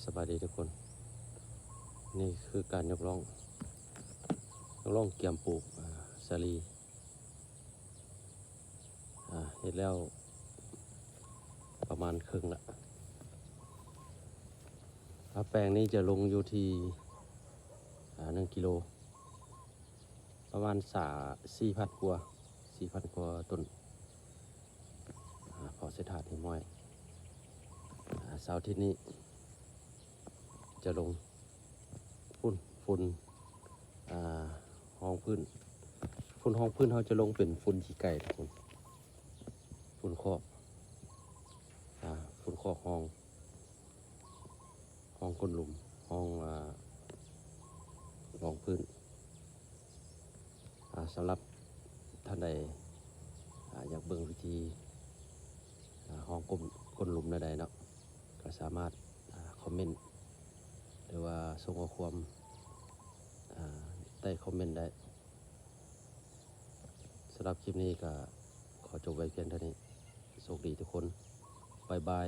ສະບາຍດີທຸກຄົນ, ນີ້ຄືການຍົກລ່ອງ ຍົກລ່ອງກຽມປູກ ອາ ສາລີ. ອາ ເຮັດແລ້ວປະມານເຄິ່ງລະ. ອາ ແປງນີ້ຈະລົງຢູ່ທີ່ ອາ ໜຶ່ງກິໂລ ປະມານສາ ສີ່ພັນກວ່າ ສີ່ພັນກວ່າຕົ້ນ. ອາ ພໍເຊັດຖາດຮຽບຮ້ອຍ. ອາ ເສົາອາທິດນີ້ຈະລົງຝຸ່ນ ຝຸ່ນ ອາ ຮອງພື້ນ. ຝຸ່ນຮອງພື້ນເຮົາຈະລົງເປັນຝຸ່ນຂີ້ໄກ່ທຸກຄົນ, ຝຸ່ນຄອກ ອາ ຝຸ່ນຄອກຮອງ ຮອງກົ້ນຫຼຸມ ຮອງ ອາ ຮອງພື້ນ. ອາ ສຳລັບທ່ານໃດ ອາ ຢາກເບິ່ງວິທີ ອາ ຮອງກົ້ນ ກົ້ນຫຼຸມແນວໃດເນາະ ກໍສາມາດ ອາ ຄອມເມັນ ຫຼືວ່າສົ່ງຂໍ້ຄວາມ ອາ ໃຕ້ຄອມເມັນໄດ້. ສຳລັບຄລິບນີ້ກໍຂໍຈົບໄວ້ພຽງເທົ່ານີ້. ໂຊກດີທຸກຄົນ. ບາຍບາຍ.